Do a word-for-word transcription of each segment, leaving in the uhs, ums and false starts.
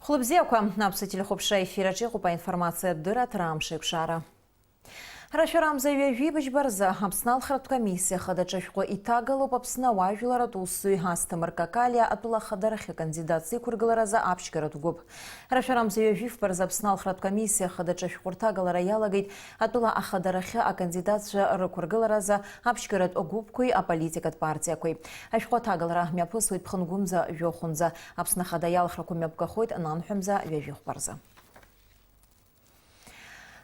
Хәлыбзиақәа, аԥсуа телехәаԥшра ефир аҿы иҟоуп аинформациатә дырраҭара Амш еиқәшара. Рашәарамза ҩажәи быжьба рзы Аԥсны алхратә комиссиа хадаҿы ашәҟәы иҭагалоуп Аԥсны ауаажәларатә усзуҩ Асҭамыр Какалиа атәыла ахадарахьы акандидатс иқәыргыларазы аԥшьгаратә гәыԥ. Рашәарамза ҩажәи фба рзы Аԥсны алхратә комиссиа хадаҿы ашәҟәы рҭагалара иалагеит атәыла ахадарахьы акандидатцәа рықәыргыларазы аԥшьгаратә гәыԥқәеи аполитикатә партиақәеи. Ашәҟәы аҭагалара мҩаԥысуеит ԥхынгәымза жәохәынӡа. Аԥсны Ахада иалхрақәа мҩаԥгахоит нанҳәамза ҩажәи хәба рзы.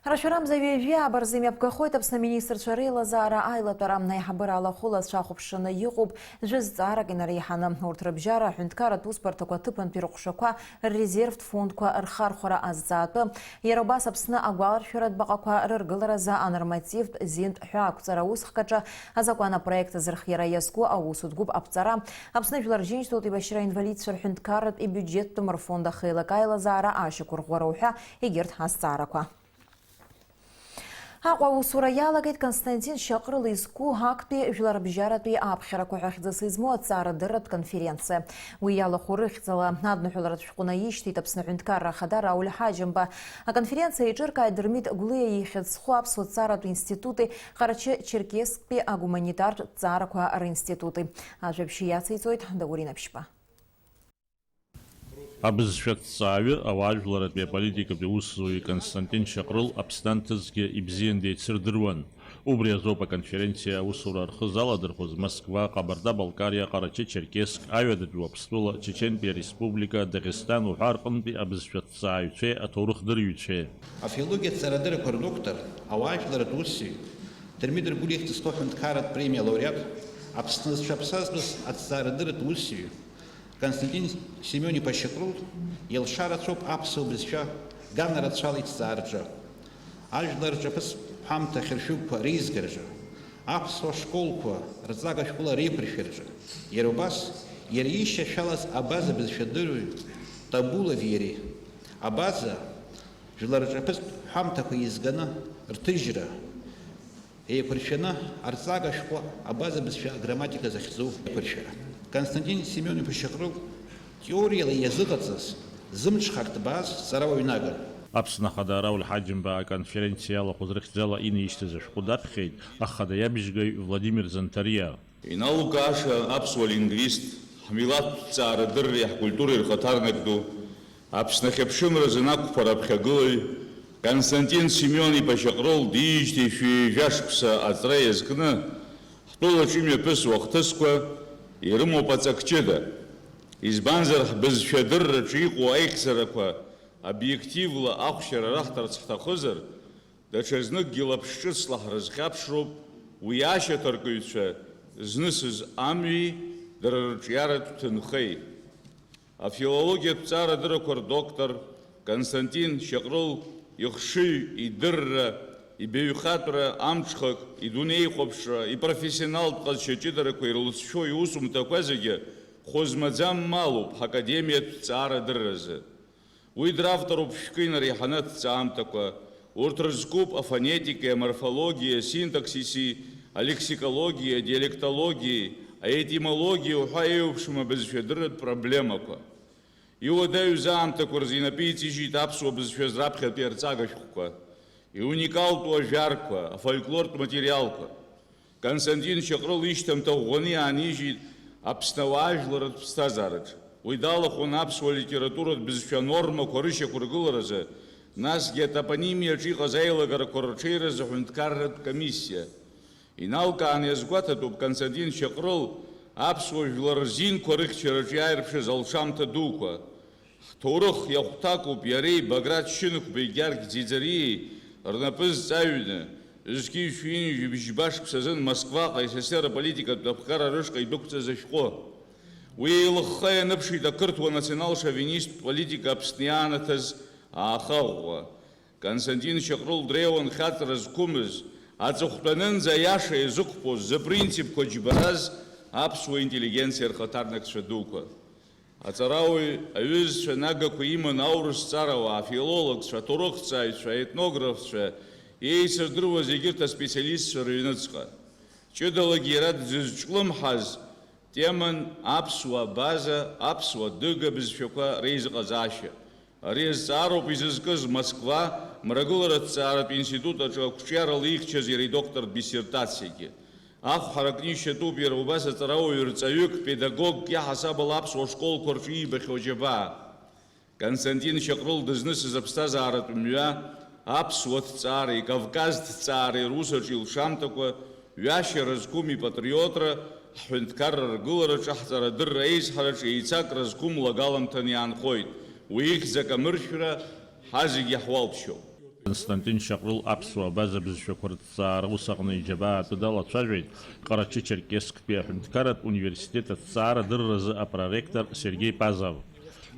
Рашәарамза ҩажәи ааба рзы имҩаԥгахоит Аԥсны аминистрцәа реилазаара аилатәара. Аиҳабыра алахәыла ацәа ахәаԥшраны иҟоуп жәа зҵаарак инареиҳаны. Урҭ рыбжьара аҳәынҭқарратә усбарҭақәа аҭыԥантәи рыҟәшақәа ррезервтә фондқәа рхархәара азҵаатәы, иара убас Аԥсны агәаларшәаратә баҟақәа рыргыларазы анормативтә зинтә ҳәаақәҵара аусхкаҿы азакәан апроект азырхиара иазку аусутә гәыԥ аԥҵара, Аԥсны Жәлар Рџьынџьтәылатә еибашьра аинвалидцәа рҳәынҭқарратә ибиуџьеттәым рфонд ахеилак аилазаара ашьақәырӷәӷәара уҳәа егьырҭ азҵаарақәа. Аҟәа аусура иалагеит Константин Шьаҟрыл изку актәи жәларбжьаратәи аԥхьарақәа ҳәа хьӡыс измоу аҭҵаарадырратә конференциа. Уи иалахәу рыхьӡала адныҳәаларатә шәҟәы наишьҭит Аԥсны Аҳәынҭқарра Ахада Рауль Ҳаџьымба. Аконференциа еиҿыркааит Дырмит Гәлиа ихьӡ зху аԥсуа ҭҵааратә институти Ҟарачы-Черкессктәи агуманитартә ҭҵаарақәа ринститути. Ажәабжь иациҵоит Даурен Аԥшьба. Абызшәа ҭҵааҩы, ауаажәларатәи аполитикатәи аусзуҩы Константин Шьаҟрыл Аԥсны анҭыҵгьы ибзиан деицырдыруан. Убри азоуп аконференциа аусура рхы заладырхәыз Москва, Ҟабарда-Балкариа, Ҟарачы-Черкесск, Аҩадатәи Уаԥстәыла, Чечентәи Ареспублика, Даӷьестан уҳәа рҟынтәи абызшәа ҭҵааҩцәеи аҭоурыхдырҩцәеи. Афилологиатә ҵарадыррақәа рдоктор, ауаажәларатә усзуҩ, Дырмит Гәлиа ихьӡ зху аҳәынҭқарратә премиа лауреат, Аԥсны зцәа ԥсазтәыз аҭҵаарадырратә усзуҩ, Константин Семен-иԥа Шьаҟрыл илшара цәоуп аԥсуа бызшәа ганарацәала иҭҵаараҿы, ажәлар рҿаԥыцтә ҳәамҭа хьыршәыгәқәа реизгараҿы, аԥсуа школқәа рҵага шәҟәыла реиқәыршәараҿы, иара убас иара ишьашәалаз абаза бызшәадырҩы Табулови иареи. Абаза, жәлар рҿаԥыцтә ҳәамҭақәа еизганы рҭыжьра, еиқәыршәаны арҵага шәҟәы абаза бызшәа аграмматика захьӡу еиқәыршәара. Константин Семен-иԥа Шьаҟрыл теориала иазыҟаҵаз зымҽхак ҭбааз ҵарауаҩ наган. Аԥсны Ахада Рауль Ҳаџьымба аконференциа иалахәыз рыхьӡала инеишьҭыз ашәҟәы даԥхьеит Ахада иабжьгаҩ Владимир Занҭариа. Иналукааша аԥсуа лингвист, ҳмилаҭтә ҭҵаарадырреи ҳкультуреи рхаҭарнак ду, Аԥсны ахьыԥшымра азы анақәԥара аԥхьагылаҩ Константин Семен-иԥа Шьаҟрыл диижьҭеи шәи жәа шықәса аҵра иазкны, ҳтәылаҿы имҩаԥысуа ахҭысқәа ирымоуп аҵак ҷыда. Избанзар, ҳбызшәа адырраҿы иҟоу аихьӡарақәа обиективла ахәшьара раҳҭарц ҳҭахызар, даҽазныкгьы лаԥш ҿыцла ҳрызхьаԥшроуп уи ашьаҭаркыҩцәа знысыз амҩеи дара рыҿиаратә ҭынхеи. Афилологиатә ҭҵаарадыррақәа рдоктор Константин Шьаҟрыл ихшыҩ, идырра, ибаҩхатәра, амҽхак, идунеихәаԥшра, ипрофессионалтә ҟазшьа ҷыдарақәа ирлыҵшәо иусумҭақәа зегьы хәы змаӡам малуп ҳакадемиатә ҭҵаарадырразы. Уи дравторуп шәкы инареиҳаны аҭҵаамҭақәа. Урҭ рызкуп афонетикеи, аморфологиеи, асинтаксиси, алексикологиеи, адиалектологиеи, аетимологиеи уҳәа еиуеиԥшым абызшәадырратә проблемақәа. Иуадаҩыз аамҭақәа рзы инапы иҵижьит аԥсуа бызшәа зраԥхьатәи арҵага шәҟәқәа, иуникалтәу ажәарқәа, афольклортә материалқәа. Константин Шьаҟрыл ишьҭамҭа ӷәӷәаны иаанижьит Аԥсны ауаажәларратә ԥсҭазаараҿ. Уи далахәын аԥсуа литературатә бызшәа анормақәа рышьақәыргыларазы, насгьы атопонимиаҿы иҟаз аилагарақәа рырҽеиразы аҳәынҭқарратә комиссиа. Иналкааны иазгәаҭатәуп Константин Шьаҟрыл аԥсуа жәлар рзинқәа рыхьчараҿы иааирԥшыз алшамҭа дуқәа. Ҳҭоурых иахәҭакуп иареи Баграт Шьынқәбеи Гьаргь Ӡиӡариеи рнапы зҵаҩны, зқьи шәи ҩынҩажәи бжьба шықәсазын Москваҟа СССР аполитикатә аԥҟара рышҟа идәықәҵаз ашәҟәы. Уи еилыхха ианыԥшит ақырҭуа национал-шовинисттә политика Аԥсны иаанаҭаз аахаӷәӷәа. Константин Шьаҟрыл дреиуан хьаҵра зқәымыз, аҵыхәтәанынӡа аиаша иазықәԥоз, зыпринципқәа џьбараз аԥсуа интеллигенциа рхаҭарнакцәа дуқәа. Аҵарауаҩ аҩызцәа нагақәа иман аурыс ҵарауаа, афилологцәа, аҭоурыхҭҵааҩцәа, аетнографцәа, еицырдыруаз егьырҭ аспециалистцәа рыҩныҵҟа. Ҷыдалагьы иара дзызҿлымҳаз теман аԥсуа абаза, аԥсуа адыга бызшәақәа реизыҟазаашьа. Ари азҵаароуп изызкыз Москва мрагыларатә ҭҵааратә институт аҿы ақәҿиарала ихьчаз иара идоктортә диссертациагьы. Ахәҳаракны ишьатәуп иара убас аҵарауаҩ рҵаҩык, педагогк иаҳасабала аԥсуа школқәа рҿы иибахьоу аџьабаа. Константин Шьаҟрыл дызнысыз аԥсҭазааратә мҩа, аԥсуа ҭҵаареи Кавказ ҭҵаареи русаҿы илшамҭақәа, ҩашьара зқәым ипатриотра, ҳҳәынҭқарра ргылараҿы, ҳҵарадырра аизҳараҿы еицакра зқәым лага аламҭаны иаанхоит. Уи ихьӡ акамыршәра ҳазегьы иаҳуалԥшьоуп. Константин Шьаҟрыл аԥсуа абаза бызшәақәа рыҭҵаара ус аҟны иџьабаа атәы далацәажәеит Ҟарачы-Черкессктәи аҳәынҭқарратә университет аҭҵаарадырразы апроректор Сергеи Пазов.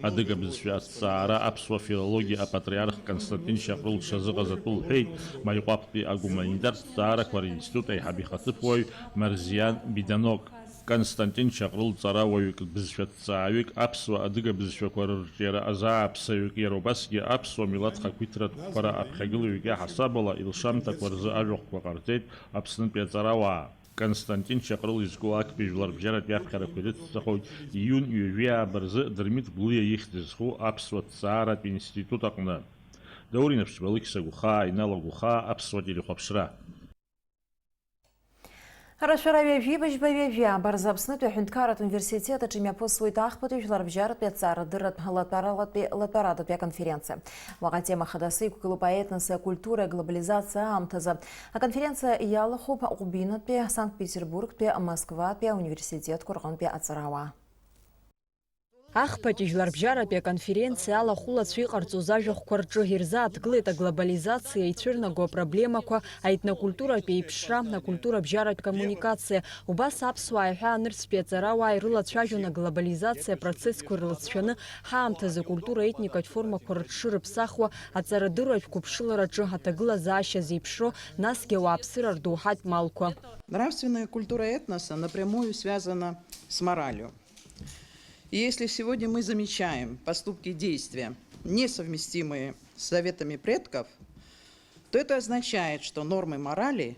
Адыга бызшәа аҭҵаара аԥсуа филологиа апатриарх Константин Шьаҟрыл дшазыҟаз атәы лҳәеит Маиҟәаԥтәи агуманитартә ҭҵаарақәа ринститут аиҳаб ихаҭыԥуаҩ Марзиан Биданок. Константин Шьаҟрыл ҵарауаҩык, бызшәа ҭҵааҩык, аԥсуа-адыга бызшәақәа рырҿиара азааԥсаҩык, иара убасгьы аԥсуа милаҭ хақәиҭратә қәԥара аԥхьагылаҩык иаҳасабала илшамҭақәа рзы ажәахәқәа ҟарҵеит Аԥснытәи аҵарауаа. Константин Шьаҟрыл изку актәи жәларбжьаратәи аԥхьарақәа ирыцҵахоит июн ҩажәи ааба рзы Дырмит Гәлиа ихьӡ зху аԥсуа ҭҵааратә институт аҟны. Даур Инаԥшьба, Алықьса Гәхаа, Инал Агәхаа, аԥсуа телехәаԥшра. Рашәара ҩажәи быжьба ҩажәи ааба рзы Аԥснытәи аҳәынҭқарратә университет аҿы имҩаԥысуеит ахԥатәи жәларбжьаратәи аҭҵаарадырратә латәаралатәи латәарадатәи аконференциа. Уаҟа атема хадас иқәгылоуп аетноси акультуреи аглобализациеи аамҭазы. Аконференциа иалахәуп Ҟәбинатәи, Санкт-Петербургтәи, Москватәи ауниверситетқәа рҟынтәи аҵарауаа. Ахԥатәи жәларбжьаратәи аконференциа алахәылацәа иҟарҵоз ажәахәқәа рҿы ирзааҭгылеит аглобализациа ицәырнаго апроблемақәа, аетнокультуратә еиԥшра, акультурабжьаратә коммуникациа. Убас аԥсуааи аҳәаанырцәтәи аҵарауааи рылацәажәон аглобализациа апроцессқәа ирлыҵшәаны ҳаамҭазы акультура-етникатә формақәа рыҽшырыԥсахуа, аҵарадырратә гәыԥшылараҿы аҭагылазаашьа зеиԥшроу, насгьы ауааԥсыра рдоуҳатә малқәа. Нравственная культура этноса напрямую связана с моралью. И если сегодня мы замечаем поступки и действия, несовместимые с заветами предков, то это означает, что нормы морали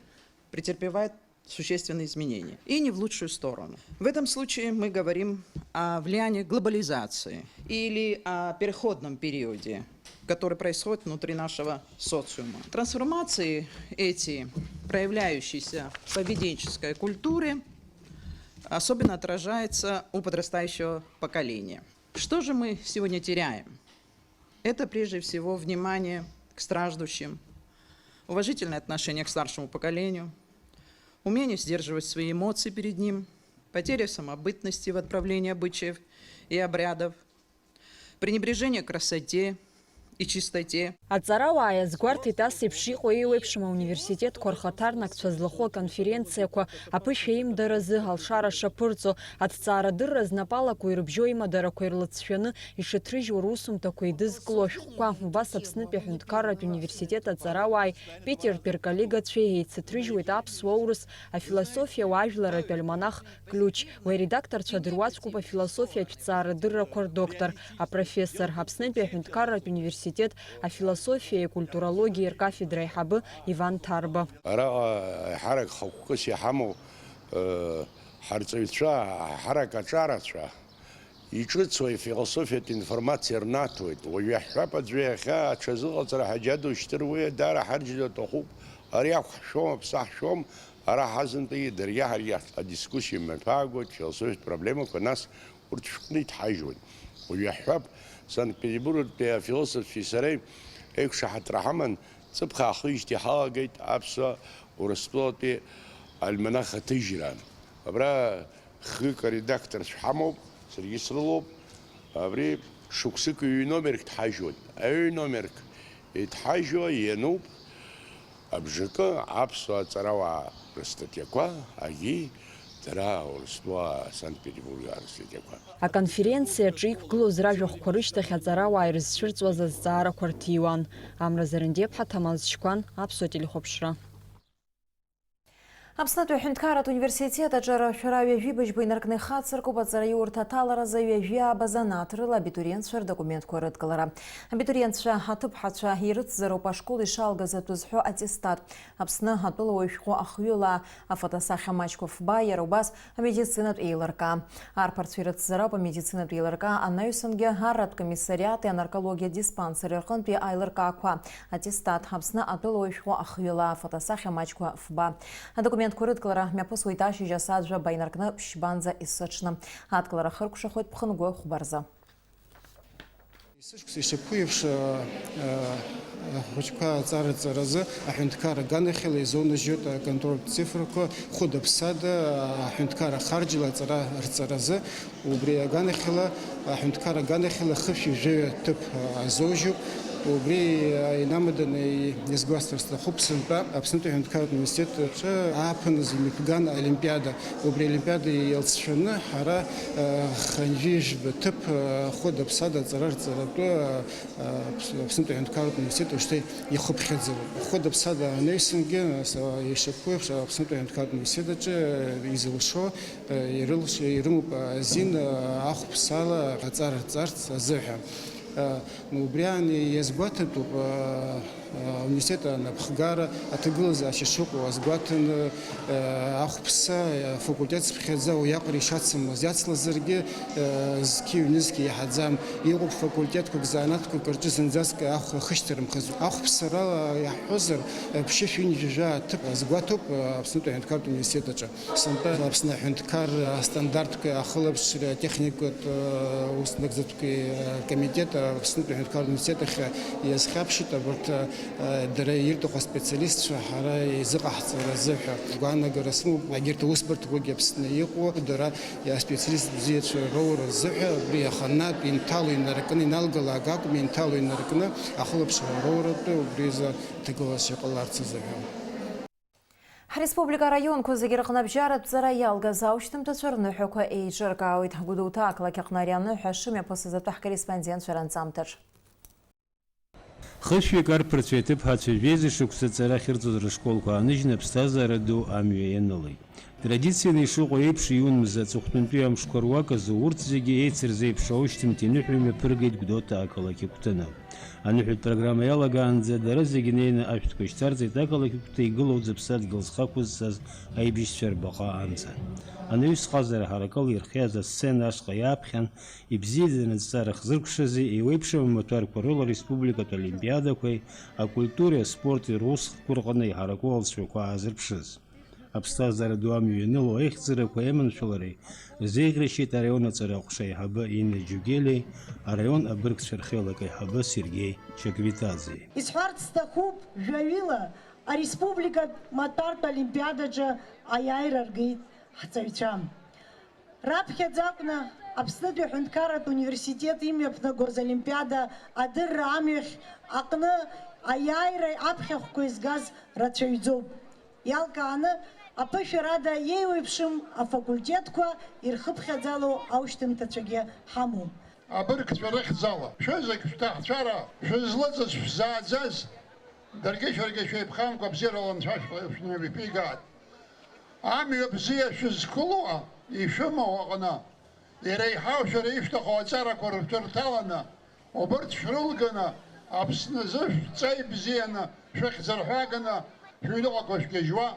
претерпевают существенные изменения. И не в лучшую сторону. В этом случае мы говорим о влиянии глобализации или о переходном периоде, который происходит внутри нашего социума. Трансформации эти, проявляющиеся в поведенческой культуре, особенно отражаются у подрастающего поколения. Что же мы сегодня теряем? Это прежде всего внимание к страждущим, уважительное отношение к старшему поколению, умение сдерживать свои эмоции перед ним, потеря самобытности в отправлении обычаев и обрядов, пренебрежение к красоте и чистоте. Аҵарауаа иазгәарҭеит ас еиԥш иҟоу еиуеиԥшым ауниверситетқәа рхаҭарнакцәа злахәу аконференциақәа аԥышәа имдаразы алшара шаԥырҵо, аҭҵаарадырра знапалақәа ирыбжьоу имадарақәа ирлыҵшәаны ишыҭрыжьуа русумҭақәа еидызкыло ашәҟәқәа. Убас Аԥснытәи аҳәынҭқарратә университет аҵарауааи Питертәи рколлегацәеи еицыҭрыжьуеит аԥсуа-урыс афилософиа уаажәларратә альманах Ключ. Уи аредакторцәа дыруаӡәкуп афилософиатә ҭҵаарадыррақәа рдоктор, апрофессор, Аԥснытәи аҳәынҭқарратә университет афилософиеи акультурологиеи ркафедра аиҳабы Иван Ҭарба. Араҟа еиҳарак хықәкыс иҳамоу, э, ҳарҵаҩцәа, ҳарак аҿарацәа иҿыцу афилософиатә информациа рнаҭоит. Уажә иаҳҳәап, аӡәы иахьа аҽазыҟаҵара ҳаџьадушьҭыр, уи даара ҳарџьра аҭахуп. Ари ақәҳшәом, аԥсы ҳшәом, ара ҳазынтәи даргьы ҳаргьы адискуссиа мҩаԥаагоит, философиатә проблемақәа, нас урҭ шәҟәны иҭҳажьуеит. Уажә иаҳҳәап, Санкт-Петербургтәи афилософцәеи сареи еиқәшаҳаҭра ҳаман, ҵыԥх аахижьҭеи ҳалагеит аԥсуа Урыстәылатәи альманах аҭыжьра. Абра хҩык аредакторцәа ҳамоуп, саргьы срылоуп. Абри шықәсык ҩ-номерк дҳажьуеит. Аҩ-номерк иҭҳажьуа иануп абжакы аԥсуа аҵарауаа рыстатиақәа, агьи дара Урыстәыла Санкт-Петербург рыстатиақәа. Аконференциа аҿы иқәгылоз ражәахәқәа рышьҭахь аҵарауаа ирызцәырҵуаз азҵаарақәа рҭиуан. Амра Зарандиаԥҳа, Ҭамаз Чқәан, Аԥсуа телехәаԥшра. Аԥснытәи аҳәынҭқарратә университет аҿы арашәара ҩажәи быжьба инаркны ихацыркуп аҵараиурҭа аҭаларазы ҩажәи ааба занааҭ рыла абитуриентцәа рдокументқәа рыдкылара. Абитуриентцәа аҭыԥҳацәа ирыцзароуп ашкол ишалгаз атәы зҳәо аттестат, Аԥсны атәылауаҩ шәҟәы ахҩыла афотосахьа маҷқәа фба, иара убас амедицинатә еилыркаа. Арԥарцәа ирыцзароуп амедицинатә еилыркаа анаҩсангьы арратә комиссариати анаркологиа диспансери рҟынтәи аилыркаақәа, аттестат, Аԥсны атәылауаҩ шәҟәы ахҩыла афотосахьа маҷқәа фба. Адокументқәа рыдкылара мҩаԥысуеит ашьыжь асааҭ жәаба инаркны ԥшьбанӡа есыҽны. Адкылара хыркәшахоит ԥхынгәы хәба рзы. Есышықәса ишаԥу еиԥш, а, а, ахәыҷқәа аҵара рҵаразы аҳәынҭқарра аганахьала изоунажьуеит аконтрольтә цифрақәа хәыда-ԥсада аҳәынҭқарра харџьла аҵара рҵаразы. Убри аганахьала, аҳәынҭқарра аганахьала хышәи жәаҩа ҭыԥ, а, азоужьуп. Убри, а, инамаданы и-, иазгәасҭар сҭахуп сынтәа Аԥснытәи аҳәынҭқарратә университет аҿы ааԥыныз имҩаԥган олимпиада. Убри аолимпиада иалҵшәаны ҳара, а, хынҩажәи жәба ҭыԥ, а, хәыда-ԥсада аҵара рҵаратәы, а, Аԥс-, Аԥснытәи аҳәынҭқарратә университет уажәшьҭа ихыԥхьаӡалоуп. Хәыда-ԥсада анаҩсангьы, са ишаԥу еиԥш, Аԥснытәи аҳәынҭқарратә университет аҿы изылшо, ирылш-, ирымоуп азин, ахәԥсала аҵара рҵарц азыҳәан. Убри аан иазгәаҭатәуп, ауниверситет анапхгара аҭагылазаашьа шыҟоу азгәаҭаны, ахәԥса афакультет цыԥхьаӡа уиаҟара ишацымлаз, иацлазаргьы, зқьи ҩнызқьи иаҳаӡам. Иҟоуп факультетқәак, занааҭқәак рҿы зынӡаск ахә ахышьҭырымхыз. Ахәԥсарала иаҳҳәозар, ԥшьышә ҩынҩажәа аҭыԥ азгәаҭоуп Аԥснытәи аҳәынҭқарратә университет аҿы. Сынтәа Аԥсны аҳәынҭқарра астандартқәа ахылаԥшра атехникатә, ус нагӡатәқәеи акомитет Аԥснытәи аҳәынҭқарратә университет ахь иазхьаԥшит, абарҭ, дара ирҭаху аспециалистцәа ҳара изыҟаҳҵара азыҳәа. Гәаанагара сымоуп, егьырҭ аусбарҭақәагьы Аԥсны иҟоу дара аспециалист бзиацәа роура азыҳәа, убри аханатә инҭало инаркны, иналгалак акәым, инҭало инаркны ахылаԥшра роуратәы убри изы ҭагылазаашьа ҟаларц азыҳәа. Ҳреспублика араионқәа зегьы рҟны абжьаратә ҵара иалгаз аушьҭымҭацәа рныҳәақәа еиҿыркаауеит. Гәдоуҭа ақалақь аҟны ари аныҳәа шымҩаԥысыз атәы ҳкорреспондентцәа ранҵамҭаҿ. Хышәҩык арԥарцәеи аҭыԥҳацәеи жәеиза шықәса аҵара ахьырҵоз рышколқәа ааныжьны аԥсҭазаара ду амҩа ианылеит. Традицианы ишыҟоу еиԥш, июн мза аҵыхәтәантәи амшқәа руак азы урҭ зегьы еицырзеиԥшу аушьҭымҭа иныҳәа имҩаԥыргеит Гәдоуҭа ақалақь агәҭаны. Аныҳәатә программа иалагаанӡа дара зегьы неины ашәҭқәа шьҭарҵеит ақалақь агәҭа игылоу зыԥсадгьыл зхы ақәызҵаз аибашьцәа рбаҟа амца. Анаҩс ҟазара ҳаракыла ирхиаз асцена ашҟа иааԥхьан, ибзиаӡаны зҵаара хзыркәшази еиуеиԥшым амаҭәарқәа рыла ареспубликатә олимпиадақәеи акультуреи аспорти русхқәа рҟны иҳараку алҵшәақәа аазырԥшыз. Аԥсҭазаара ду амҩа ианыло аихьӡарақәа аиманшәалареи рзеиӷьаршьеит араион аҵара аҟәша аиҳабы Инна Џьугелиеи араион абыргцәа рхеилак аиҳабы Сергеи Чагвитаӡеи. Исҳәарц сҭахуп, жәаҩыла ареспубликатә маҭәартә олимпиадаҿы аиааира ргеит ҳҵаҩцәа. Раԥхьаӡа акәны Аԥснытәи аҳәынҭқарратә университет имҩаԥнагоз олимпиада адырра амҩахь аҟны аиааира аԥхьахәқәа изгаз рацәаҩӡоуп. Иалкааны, аԥышәарада еиуеиԥшым афакультетқәа ирхыԥхьаӡало аушьҭымҭацәагьы ҳамоуп. Абыргцәа рыхьӡала, шәызегь шәҭаацәара шәызлыҵыз шәзааӡаз, даргьы шәаргьы шәеиԥхамкәа абзиарала Анцәа шәнеиԥигаат. Амҩа бзиа шәызқәыло ишәымоу аҟны, иреиҳау шәара ишәҭаху аҵарақәа рҭырҭәаланы, убырҭ шәрылганы, Аԥсны азы шәҵа ибзианы, шәыхьӡ рҳәаганы, шәыҩныҟақәа шәгьежьуа,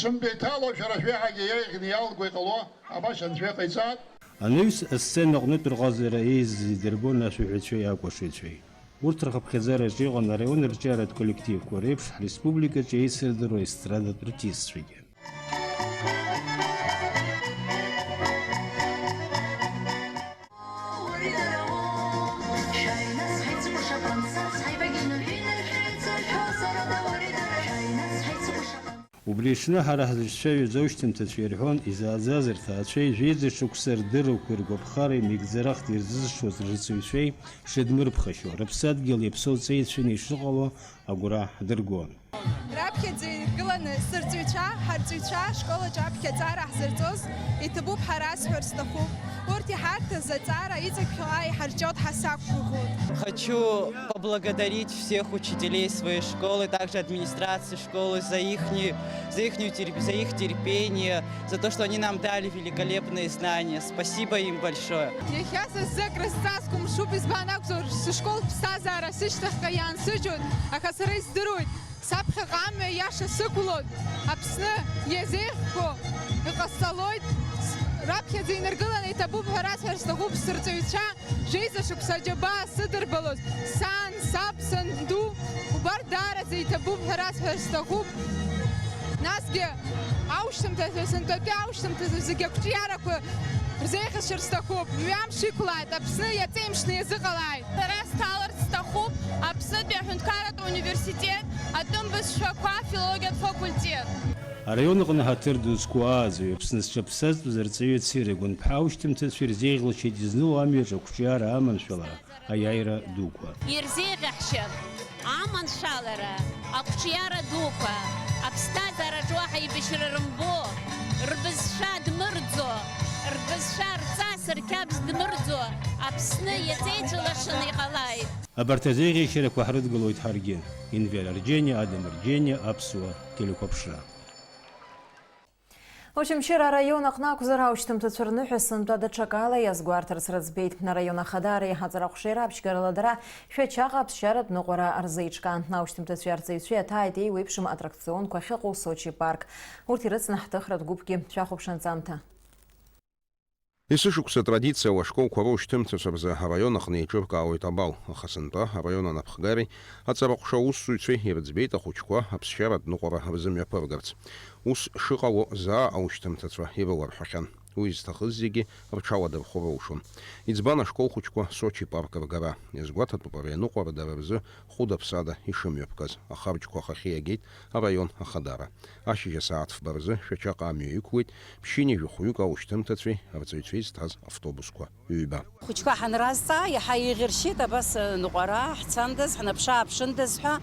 сынтәа иҭало шәара шәеиҳагьы иаиӷьны иалго иҟало, абас Анцәа иҟаиҵааит. Анаҩс асцена аҟнытә рҟазара еизаз идырбон ашәаҳәацәеи акәашаҩцәеи. Урҭ рхыԥхьаӡараҿы иҟан араион арҿиаратә коллективқәа реиԥш ҳреспубликаҿы еицырдыруа естрадатә артистцәагьы. Убри аҽны ҳара ҳзышьцәаҩыз аушьҭымҭацәа ирҳәон, изааӡаз рҭаацәеи жәеиза шықәса рдыррақәеи ргәаԥхареи меигӡарахда ирзызшоз рырҵаҩцәеи шыдмырԥхашьо, рыԥсадгьыл иаԥсоу ҵеицәаны ишыҟало агәра ҳдыргон. Раԥхьаӡа иргыланы сырҵаҩцәа, ҳарҵаҩцәа, ашкол аҿы аԥхьаҵара ҳзырҵоз иҭабуп ҳәа расҳәар сҭахуп. Урҭ иҳарҭаз аҵара иҵегь шәҟәа иҳарҿиоит ҳәа сақәгәыӷуеит. Хочу поблагодарить всех учителей своей школы, также администрации школы за ихнюю, за ихнюю терп-, за их терпение, за то, что они нам дали великолепные знания. Спасибо им большое. Иахьа са сзы акры сҵасқәа мшуп, избан акәзар, сышкол ԥсҭазаара сышьҭахьҟа иаансыжьуеит, аха сара издыруеит, саԥхьаҟа амҩа иаша сықәлоит, Аԥсны иазеиӷьхо иҟасҵалоит, раԥхьаӡа инаргыланы иҭабуп ҳәа расҳәар сҭахуп, сырҵаҩцәа, Жәеиза шықәса аџьабаа сыдырбалоз, сан, саб, санду, убарҭ даараӡа иҭабуп ҳәа расҳәар сҭахуп. Насгьы аушьҭымҭазы, сынтәатәи аушьҭымҭазы зегьы ақәҿиарақәа рзеиӷьасшьар сҭахуп. Мҩамш иқәлааит, Аԥсны иаҵеимшны иазыҟалааит. Сара сҭаларц сҭахуп Аԥснытәи аҳәынҭқарратә университет атәым бызшәақәа афилологиатә факультет. Араион аҟны ҳаҭыр ду зқәу ааӡаҩ, Аԥсны зҽаԥсазтәыз арҵаҩы Цира Гәынԥҳа аушьҭымҭацәа ирзеиӷьалшьеит изныло амҩаҿ ақәҿиара аманшәалара, аиааира дуқәа. Ирзеиӷьаҳшьап аманшәалара, ақәҿиара дуқәа, аԥсҭазаараҿ уаҳа еибашьра рымбо, рбызшәа дмырӡо, рбызшәа рҵас рқьабз дмырӡо, Аԥсны иаҵеицәылашаны иҟалааит. Абарҭ азеиӷьеишьарақәа ҳрыдгылоит ҳаргьы. Инвер Арџьениа, Адам Арџьениа, Аԥсуа телехәаԥшра. Очамчыра араион аҟны акәзар, аушьҭымҭацәа рныҳәа сынтәа даҽакала иазгәарҭарц рыӡбеит. Араион ахадара аҵара аҟәшеира аԥшьгарала дара Шәачаҟа аԥсшьаратә ныҟәара рзеиҿкаан. Аушьҭымҭацәеи арҵаҩцәеи аҭааит еиуеиԥшым аттракционқәа ахьыҟоу Сочи парк. Урҭ ирыцын ҳҭыхратә гәыԥгьы. Шәахәаԥш анҵамҭа. Есышықәса атрадициала ашколқәа раушьҭымҭацәа рзы араион аҟны еиҿыркаауеит абал, аха сынтәа араион анапхгареи аҵараҟәша аусзуҩцәеи ирыӡбеит ахәыҷқәа аԥсшьаратә ныҟәара рзымҩаԥыргарц. Ус шыҟало заа аушьҭымҭацәа ирыларҳәахьан. Уи зҭахыз зегьы рҽаладырхәыр рылшон. Иӡбан ашкол хәыҷқәа Сочи парк ргара. Иазгәаҭатәуп ари аныҟәара дара рзы хәыда-ԥсада ишымҩаԥгаз. Ахарџьқәа ахахьы иагеит араион ахадара. Ашьыжь асааҭ фба рзы Шәачаҟа амҩа иқәлеит ԥшьынҩажәи хәҩык аушьҭымҭацәеи арҵаҩцәеи зҭаз автобусқәа ҩба. Ахәыҷқәа ҳанразҵаа, иаҳа еиӷьыршьеит абас ныҟәара ҳцандаз, ҳнаԥшы-ааԥшындаз ҳәа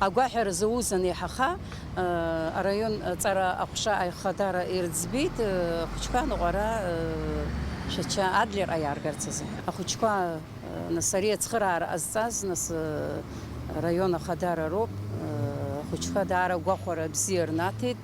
агәаҳәара зауз анеиҳаха, араион аҵара аҟәша аихадара ирӡбеит, ахәыҷқәа ныҟәара Шәача Адлерҟа иааргарц азы. Ахәыҷқәа Нас ари ацхыраара ҟазҵаз, нас, э, араион ахадара роуп, э, ахәыҷқәа даара агәахәара бзиа рнаҭеит,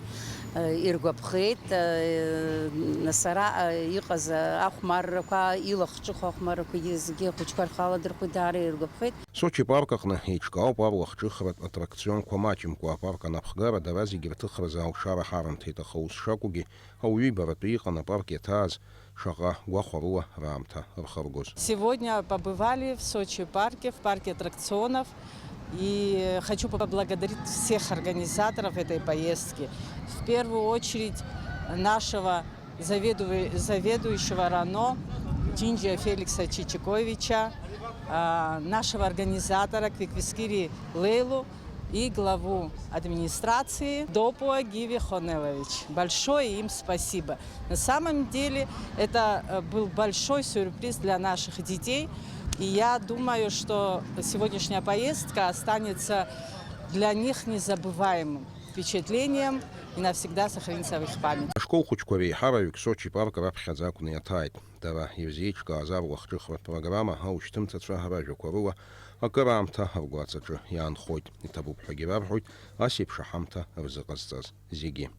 э, иргәаԥхеит, э, нас араҟа иҟаз ахәмаррақәа, илахҿыху ахәмаррақәагьы зегьы ахәыҷқәа рхы аладырхәит, даара иргәаԥхеит. Сочи парк аҟны еиҿкаауп арлахҿыхратә аттракционқәа маҷымкәа, апарк анапхгара дара зегьы рҭыхразы алшара ҳарымҭеит, аха ус шакәугьы, ауаҩы ибаратәы иҟан апарк иаҭааз шаҟа гәахәарыла раамҭа рхыргоз. Сегодня побывали в Сочи парке, в парке аттракционов. И хочу поблагодарить всех организаторов этой поездки. В первую очередь нашего заведуе-, заведующего РАНО Чинджия Феликса Чичиковича, а, нашего организатора Квиквискири Лейлу и главу администрации Допуа Гиви Хонелович. Большое им спасибо. На самом деле, это, э, был большой сюрприз для наших детей. И я думаю, что сегодняшняя поездка останется для них незабываемым впечатлением и навсегда сохранится в их памяти. Ашкол хәыҷқәа реиҳараҩык Сочи парк раԥхьаӡа акәны иаҭааит. Дара ирзеиҿкааз арлахҿыхратә программа аушьҭымҭацәа ражәақәа рыла акыраамҭа ргәаҵаҿы иаанхоит, иҭабуп ҳәагьы рарҳәоит ас еиԥш аҳамҭа рзыҟазҵаз зегьы.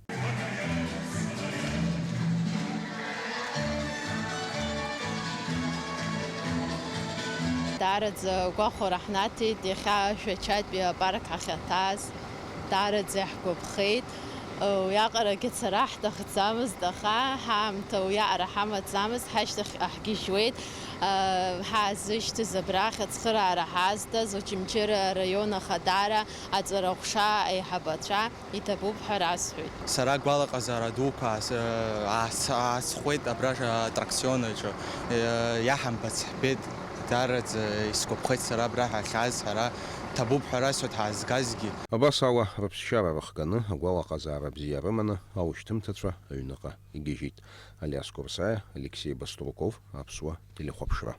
Даараӡа гәахәара ҳнаҭеит иахьа Шәачатәи апарк ҳахьаҭааз. Даараӡа иаҳгәаԥхеит. Уиаҟарагьы ацара ҳҭахӡамызт, аха ҳаамҭа уиаҟара ҳамаӡамызт, ҳашьҭахь ҳгьежьуеит. Ҳаазышьҭыз абрахь ацхыраара ҳазҭаз Очамчыра араион ахадара аҵара ҟәша аиҳабацәа иҭабуп ҳәа расҳәеит. Сара гәалаҟазаара дуқәа аас-, аас-, аасхәеит абра аттракцион аҿы. Иаҳамбац ҳбеит, даараӡа исгәаԥхеит сара абра ҳахьааз, ҳара ҭабуп ҳәа расҳәоит ҳаазгазгьы. Абас ала, рыԥсшьара рыхганы, агәалаҟазаара бзиа рыманы, аушьҭымҭацәа аҩныҟа игьежьит. Алиас Курсаиа, Алексей Баструков, Аԥсуа телехәаԥшра.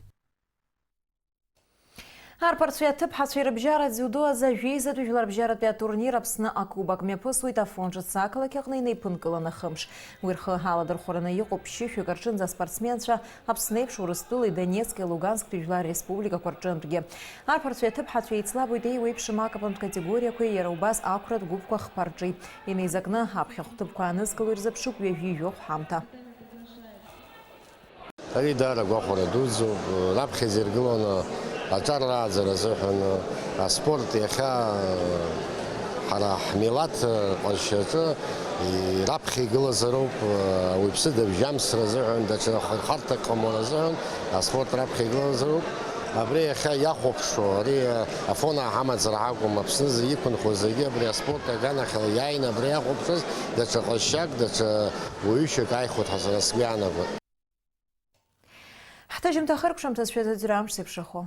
Арԥарцәеи аҭыԥҳацәеи рыбжьара дзиудо азы ажәеизатәи жәларбжьаратәи атурнир Аԥсны акубок мҩаԥысуеит Афон ҿыц ақалақь аҟны инеиԥынкыланы хымш. Уи рхы аладырхәараны иҟоуп ԥшьышәҩык рҿынӡа аспортсменцәа Аԥсны еиԥш Урыстәылеи Донецки Лугански жәлар республикақәа рҿынтәгьы. Арԥарцәеи аҭыԥҳацәеи еицлабуеит еиуеиԥшым акапантә категориақәеи иара убас ақәратә гәыԥқәа хԥа рҿи. Инеизакны аԥхьахә ҭыԥқәа анызкыло ирзыԥшуп ҩажәи жәохә ҳамҭа. Ари даара гәахәара дуӡӡоуп, раԥхьаӡа иргыланы аҿар рааӡара азыҳәан аспорт иахьа ҳара ҳмилаҭ ҟазшьаҿы раԥхьа игылазароуп, ауаҩԥсы дыбжьамсра азыҳәан, даҽа хырхарҭак ҟамлара азыҳәан аспорт раԥхьа игылазароуп. Абри иахьа иахәаԥшуа, ари Афон ҳамаӡара ҳакәым, Аԥснызы иқәынхо зегьы абри аспорт аганахьала иааины абра иахәаԥшыз даҽа ҟазшьак, даҽа уаҩышьак ааихәоит ҳәа сара сгәы иаанагоит. Ҳҭыжьымҭа хыркәшамҭазшәа зыӡырҩ амш зеиԥшрахо.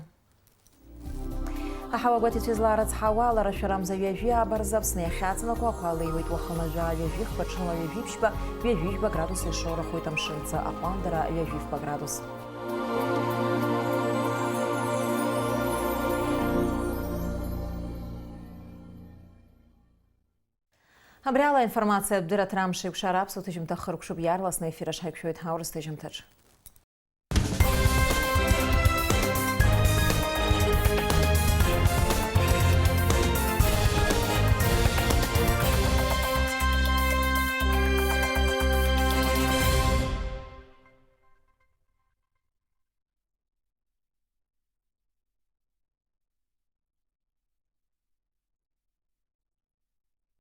Аҳауа гәаҭеицәа зларыцҳауа, аларашәара амза ҩажәи ааба рзы Аԥсны иахьаҵанакуа ақәа леиуеит, уахынла жәаа ҩажәи хԥа, ҽынла ҩажәи ԥшьба, ҩажәи жәба градус ишоурахоит, амшын рзы аҟәандара ҩажәи фба градус. Абри ала аинформациатә дырраҭара амш еиқәшара аԥсуа ҭыжьымҭа хыркәшоуп, иаарласны аефир аҿы ҳаиқәшәоит аурыс ҭыжьымҭаҿ.